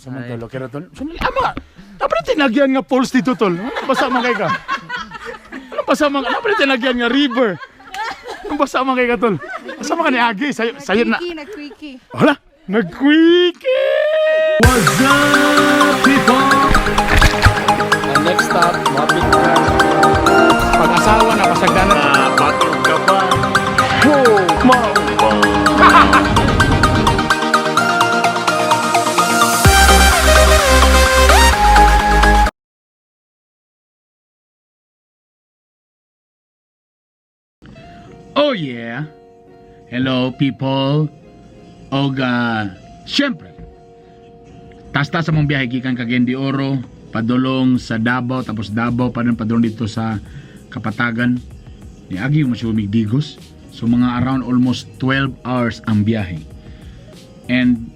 Sa man tol, okay ra tol. Sandali, ama. Dapat tinagyan nga falls dito tol. Ano basa man kay ka? Ano basa man? Ano pa tinagyan nga river? Ano basa man kay ka tol? Asa man ka ni Agi? Sayo, sayo na. Nag-quickie, nag-quickie. Hala, nag-quickie! What's up, people? Ang next stop, mapit na. Pag-asawa na pasagdanan. Batog ka pa. Whoa, mao. Oh yeah. Hello people. Oga, syempre. Tasta sa mong biyahe gikan Cagayan de Oro, padulong sa Davao, tapos Davao pa rin padulong dito sa Kapatagan. Niagi mo siya Digos. So mga around almost 12 hours ang biyahe. And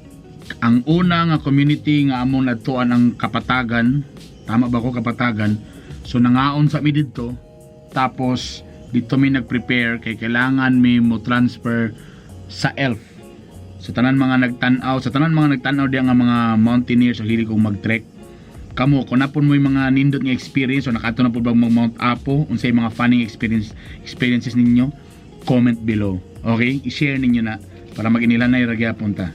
ang una nga community nga among nadtuan ang Kapatagan, tama ba ko Kapatagan? So nangaon sa mi didto, tapos dito mi nag-prepare kay kailangan mi mo transfer sa Elf. Sa tanan mga nagtan-aw, sa tanan mga nagtan-aw diya nga mga mountaineers o hilig kong mag-trek. Kamo kung napon mo yung mga nindot nga experience o nakato na po ba mag Mount Apo, unsay mga funny experiences ninyo, comment below. Okay? I-share ninyo na para maginila na yung punta.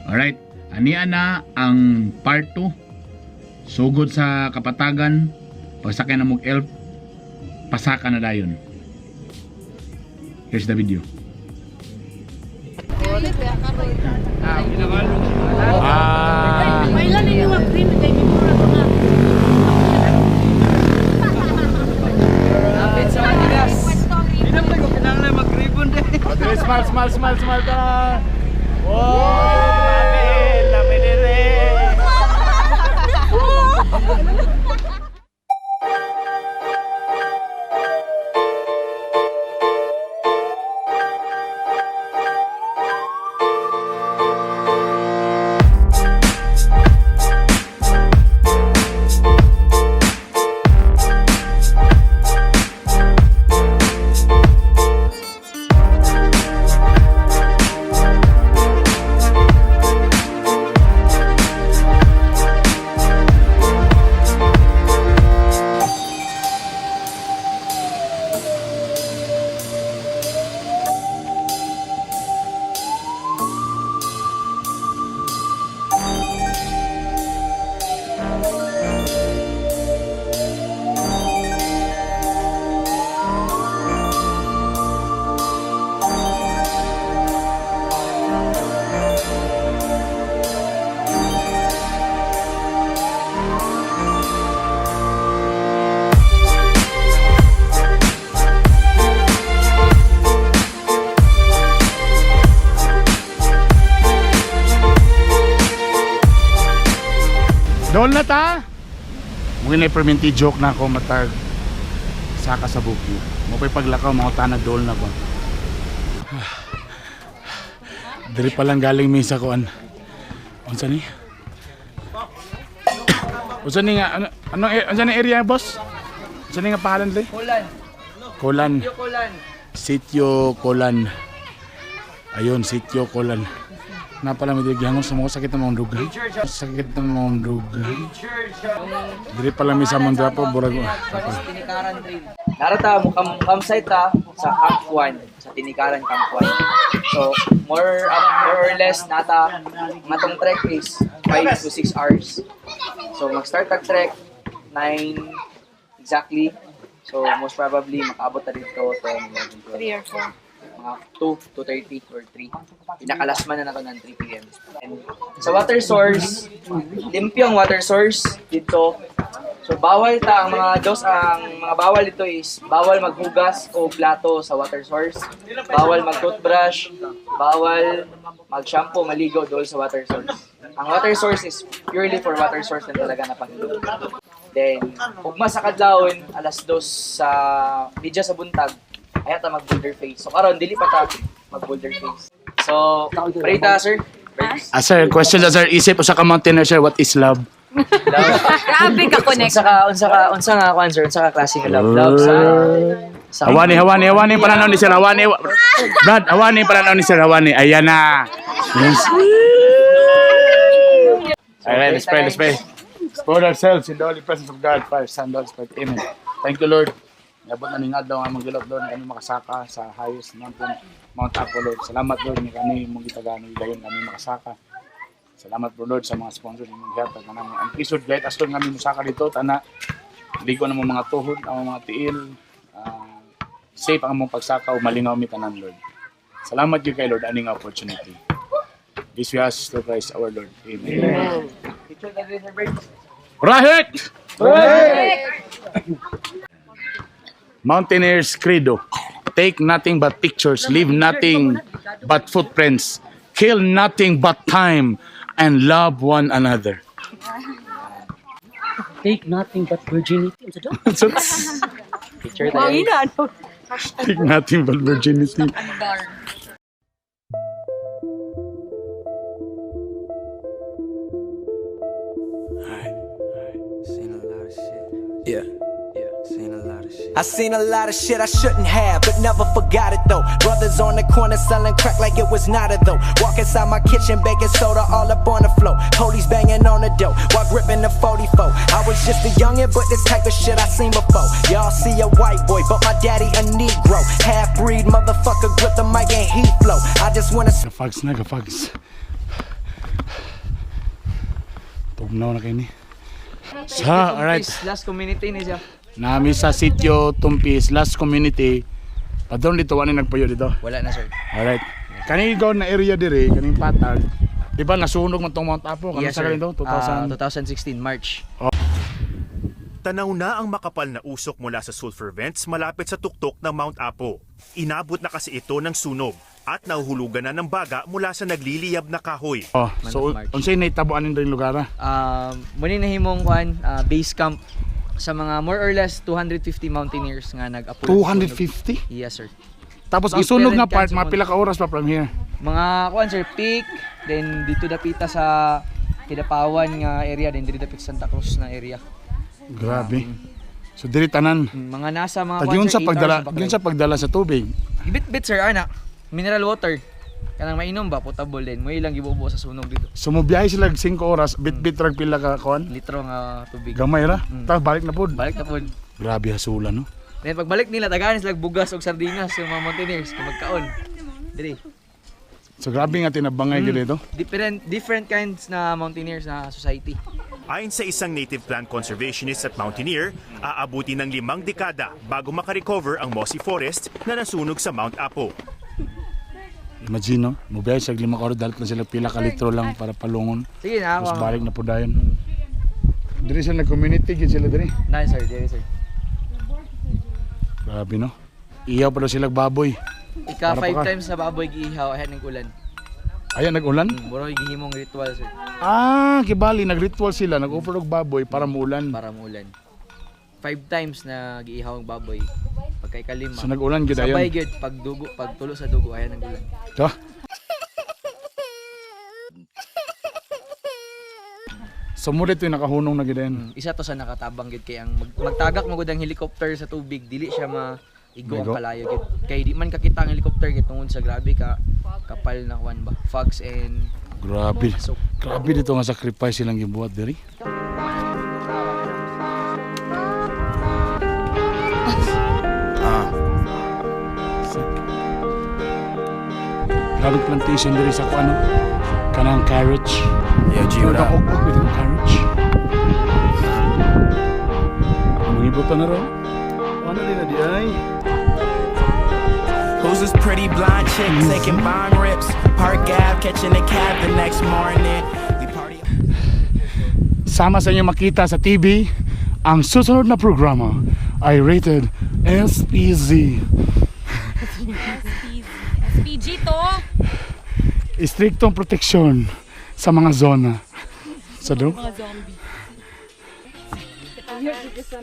Alright. Ania na ang part 2. Sugod sa Kapatagan, pagsakay na mog Elf, pasaka na dayon. Here's the video. Ah, Mailan ninyo nga cream kay mimura ko nga. Lapit sa Matigas. Hindi naman ko kinahanglan mag-ribbon din. Okay, smile, smile, smile, smile ta. Wow! Lami, lami dire. Doon na ta. Mungkin na perminti joke na ako matag saka sa bukid. Mo pa'y paglakaw mga tanag dool na ba. Diri pa lang galing mi sa kuan. Unsa ni? Unsa ni nga ano ano unsa ni area boss? Unsa ni nga pangalan diri? Kulan. Kolan. Yo kulan. Sitio Kolan. Ayun, Sitio Kolan. Napala mi diri gihangos sa mga sakit ng mga duga. Sakit ng mga duga. Diri pala mi sa Mondrapo, burag. Tinikaran Trail. Narata mo campsite ta sa Camp 1, sa Tinikaran Camp 1. So, more or less nata ang atong trek is 5 to 6 hours. So, mag-start ang trek 9 exactly. So, most probably makaabot ta dito 10, 11, 12. 3 or 4. Mga 2 to 30 or 3. Pinakalasman na nato ng 3 p.m. And sa water source, limpyo ang water source dito. So bawal ta ang mga dos ang mga bawal dito is bawal maghugas o plato sa water source, bawal mag-toothbrush, bawal mag-shampoo, maligo dool sa water source. Ang water source is purely for water source lang talaga na pag-inom. Then, ugma sa kadlawon, alas 2 sa media sa buntag, ay ta mag-boulder face. So karon dili pa ta mag-boulder face. So, pray ta sir. Ah, sir, question sa sir. Isip usa ka mountaineer, sir, what is love? Love. Grabe ka connect. Unsa ka kwan sir, unsa ka klase nga love? Love sa Hawani, hawani, hawani yung pananaw ni Sir Hawani. Brad, hawani yung pananaw ni Sir Hawani. Ayan na. Yes. Alright, let's pray, let's pray. Put ourselves in the holy presence of God, Father, Son, Holy Spirit. Amen. Thank you, Lord. Niabot na ning adlaw nga among gilok, Lord, kami makasaka sa highest mountain, Mount Apo, Lord. Salamat, Lord, nga kami mong gitagaan dayon kami makasaka. Salamat po, Lord, sa mga sponsor nimong gihatag kanamo. And please, Lord, guide us, Lord, kami musaka dito tana ligo na mo mga tuhod, ang mga tiil. Safe ang among pagsaka o malingaw mi tanan, Lord. Salamat gyud kay Lord aning opportunity. This we ask through Christ our Lord. Amen. Picture na rin, Sir Bert. Rahek! Mountaineers Credo. Take nothing but pictures, leave nothing but footprints, kill nothing but time, and love one another. Take nothing but virginity. So, Picture tayo. take nothing but virginity. Yeah. I seen a lot of shit I shouldn't have, but never forgot it though. Brothers on the corner selling crack like it was nada though. Walk inside my kitchen, baking soda all up on the floor. Police banging on the door while gripping the 44. I was just a youngin', but this type of shit I seen before. Y'all see a white boy, but my daddy a Negro. Half breed motherfucker grip the mic and he flow. I just wanna Kafags na, kafags. Tugnaw na kayo ni. So, alright. Last community ni siya. Nami sa sitio Tumpis, last community. Padron dito, wala nagpuyo dito. Wala na, sir. Alright. Kani go na area dire, kaning patag. Di ba nasunog man tong Mount Apo? Kano Yes, sa sir. ganito? 2000. 2016, March. Tanaw na ang makapal na usok mula sa sulfur vents malapit sa tuktok ng Mount Apo. Inabot na kasi ito ng sunog at nahuhulugan na ng baga mula sa nagliliyab na kahoy. Oh, Month so of March. unsay nahitabo aning ring lugar ah? Muna nahimong kuan, base camp sa mga more or less 250 mountaineers nga nag-apo. 250? Yes, sir. Tapos ang sunog nga Different part, kinds of mga pila ka oras pa from here. Mga kuan sir, peak, then dito dapita sa Kidapawan nga area, then dito dapit sa Santa Cruz na area. Grabe. So diri tanan. Mga nasa mga Tag kuan yun sir, sa 8 pagdala, hours ang yun sa pagdala sa tubig. Bit-bit sir, ana. Mineral water. Kanang mainom ba, potable din. Mo ilang gibubo sa sunog dito. So mobiyahe sila 5 oras, bit-bit rag pila ka kuan. Litro nga tubig. Gamay ra. Tapos balik na pud. Balik na pod. Grabe hasula no. Then pagbalik nila tagaan sila bugas og sardinas yung mga mountaineers kung magkaon. Diri. So grabe nga tinabangay gyud dito. Different different kinds na mountaineers na society. Ayon sa isang native plant conservationist at mountaineer, aabuti ng 5 dekada bago makarecover ang mossy forest na nasunog sa Mount Apo. Imagine no, mobiyahe sila 5 ka oras dalit lang sila pila ka litro lang para palungon. Sige na Tapos ako. balik na po dayon. Diri sila nag-community gyud sila diri. Na sir, diri sir. Grabe no. Iyaw pa daw sila baboy. Ika Para pa five ka. times na baboy giihaw ahead ng ulan. Ayan nag-ulan. Muro gihimong ritual sir Ah, kibali nag-ritual sila, nag-offer og baboy para muulan. para muulan. Five times na giihaw ang baboy. Pagka ikalima. So nag-ulan gyud ayon. Sabay gyud pag dugo, pag tulo sa dugo ayan ang ulan. To. So mo dito yung nakahunong na gyud ayon. Isa to sa nakatabang gyud kay ang magtagak mo gud ang helicopter sa tubig dili siya ma igo ang Maigo? kalayo gyud. Kay di man kakita ang helicopter gyud tungod sa grabe ka kapal na kuan ba fogs and Grabe. so Grabe dito nga sacrifice silang gibuhat diri. Ah. Grabe plantation diri sa kuan no? Kanang carriage. Yeah, G, what up? Ok with ang carriage. Mangibot na ro. Ano din na di ay? Who's this pretty blonde chick taking bong rips? Park Ave, catching a cab the next morning. We party. Sama sa inyo makita sa TV, ang susunod na programa ay rated SPZ. SPG to. Istriktong proteksyon sa mga zona. Sa do? Mga zombie.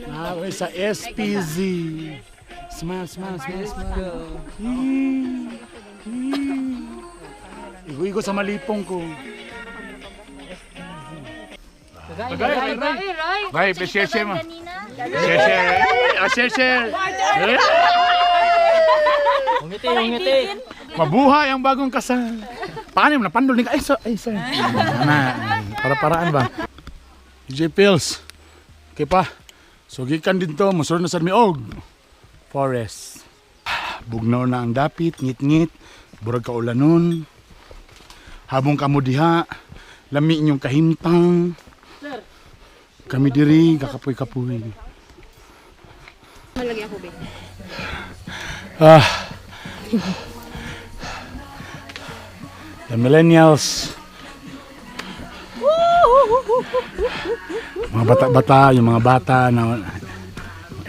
Ah, okay, sa SPZ. Smile, smile, smile, smile. Yee. Yee. Igo-igo sa malipong ko. Tagay, Ay, Ray. Ray, please share, share mo. Share, share. Eh, ah, share, share. Eh. Ungiti, ungiti. Mabuhay ang bagong kasal. Paano mo napandol ni ka? Ay, so, ay, sorry. Ana. Para-paraan ba? DJ Pills. Okay pa. So gikan dito, mosulod na sa mi og forest. Bugnaw na ang dapit, ngit-ngit, burag kaulanon. Habong kamo diha, lami inyong kahimtang. Kami diri, kakapoy-kapoy. Malagi ako, be. Ah. The millennials. Mga bata-bata, yung mga bata na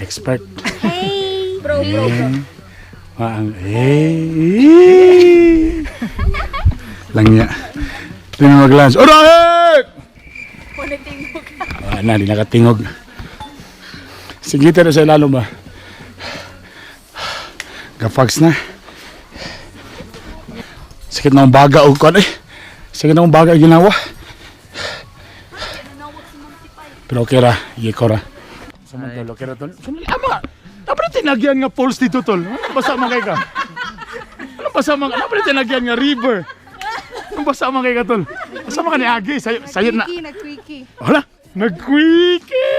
expert. Hey! Bro, bro, bro. Ang eh. Lang niya. Tingnan mag-lunch. Alright! Ah, na, di nakatingog. Sige, tara sa ilalo ba? Gafags na. Sakit na akong baga o kuwan eh. Sakit na akong baga ginawa. Pero okay ra, ko ra. Sa mga tol, okay ra tol. Ama, dapat tinagyan nga falls dito tol. Ano basa man kay ka? Ano basa man? Ano pa tinagyan nga river? Ano basa man kay ka tol? Asa man ka ni Agi? Sayo, sayo na. Nag-quickie. Hala, nag-quickie!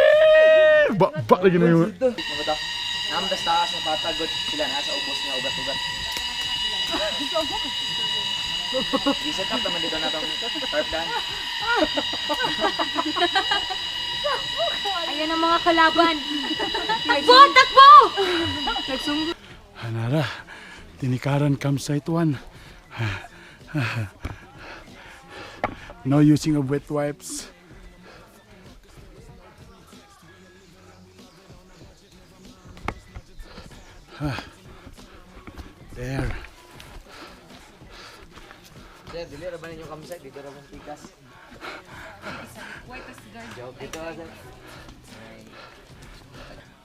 Ba, ba, lagi na yun. Mabuta. Naam das taas na patagod sila na sa ubos nga ugat-ugat. Gi-set up naman dito na tong tarp dan. Ayan ang mga kalaban. Takbo! Takbo! Hanara, Tinikaran campsite 1. No using of wet wipes. There. Sir, dili ra ba ninyo campsite dito ra bang tikas? Joke dito sir.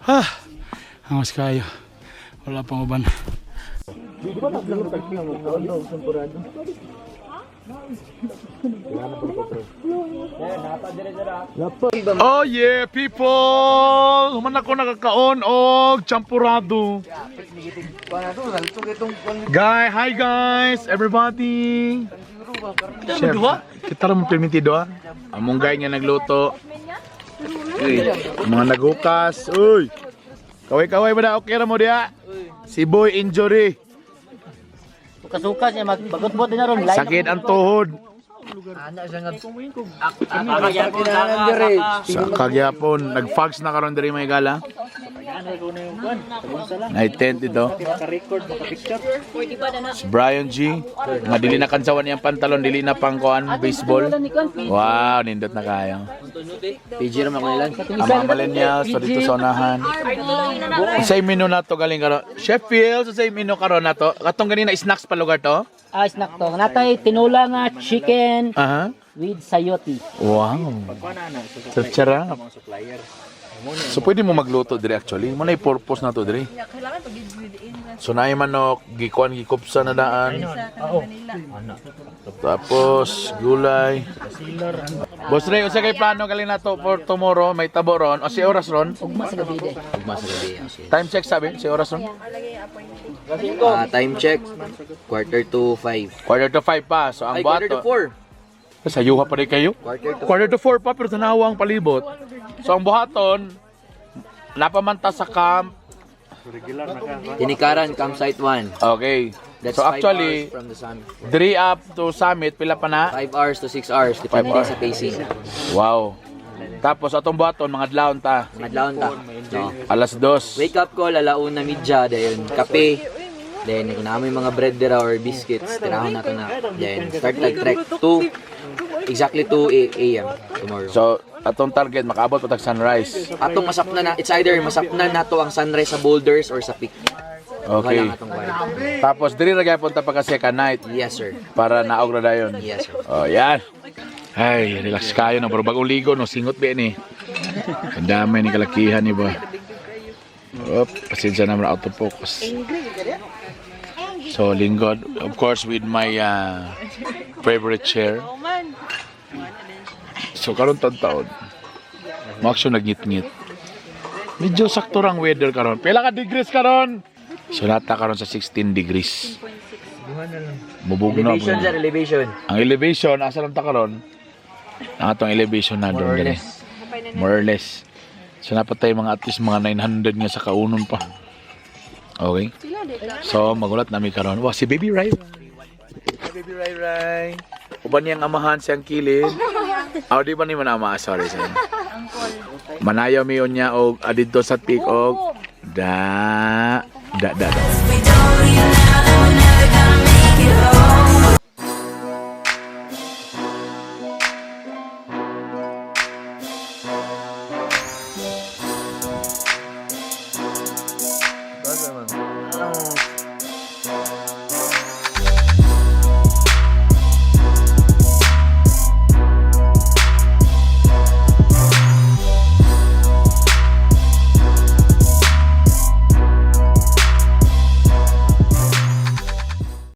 Ha! Angas kayo. Wala pang uban. Oh yeah, people! Human ako nakakaon og champurado. Guy, hi guys, everybody. Chef, kita ra mo permitido ah. Among guy nga nagluto. Uy, mga naghukas. Uy. Kaway-kaway ba na okay ra mo diha? Si Boy injury. Suka-suka siya, magbagot-bot din na ron. Sakit ang tuhod. Sa kagyapon, nag-fags na karon diri may gala. Night tent ito. Si Brian G. Nga dili na kansawan niyang pantalon, dili na pangkuan baseball. Wow, nindot na kayo. PG ra man kulilan. Ang mga millennials, so dito sa unahan. Unsay menu nato galing karon? Sheffield, unsay menu karon nato? Katong ganina snacks pa lugar to? Ah, snack to. Natay, tinula nga chicken Aha. with sayote. Wow. Sarap. So pwede mo magluto dire actually. Mo na purpose na to dire. So naay manok, gikuan gikupsa na daan. Tapos gulay. Boss Ray, usa kay plano galing nato for tomorrow, may tabo ron. O si oras ron? Ugma sa gabi de. Ugma sa gabi. Time check sabi, si oras ron. Ah, time check. 4:45. 4:45 pa. So ang Ay, quarter to buhato. four. Sayuha pa rin kayo. Quarter to 3:45 pa pero tanawa ang palibot. So ang buhaton napamanta sa camp. Tinikaran campsite 1. Okay. That's So 5 actually, hours from the summit. 3 up to summit, pila pa na? 5 hours to 6 hours depende 5 hours. sa pacing. Wow. Tapos atong buhaton, mga adlawon ta. Madlaon ta. No. 2:00. Wake up call 1:30 then kape. Then kung naa may mga bread dira or biscuits, tirahon nato na. Then start like trek 2 exactly 2 a.m. tomorrow. So atong target makaabot pa tag sunrise. Atong masapna na, it's either masapna nato ang sunrise sa boulders or sa peak. Okay. Wala atong kwan. Tapos diri ra gyapon ta pagka second night Yes sir. para naog ra dayon. Yes sir. Oh, yan. Ay, relax kayo no, pero bagong ligo no, singot ba ni. Ang dami ni kalakihan ni ba. Op, pasensya na out of focus. So, lingkod, of course, with my favorite chair. So, karon taon-taon. Mo-action nagngit-ngit. Medyo sakto rang weather karon. Pila ka degrees karon? So, nata karon sa 16 degrees. Mubugno. Elevation sir, elevation. Ang elevation, asa lang ta karon? Ang atong elevation na More doon or dali. less. More or less. So naa pa tay mga at least mga 900 nga sa kaunon pa. Okay? So magulat nami karon. Wa si Baby Rai. Hi, Baby Rai Rai. Uban niyang amahan siyang kilid. Aw, di ba ni manama? Ah, sorry, sorry. Manayaw mi unya og adidto sa peak og da da da da. We don't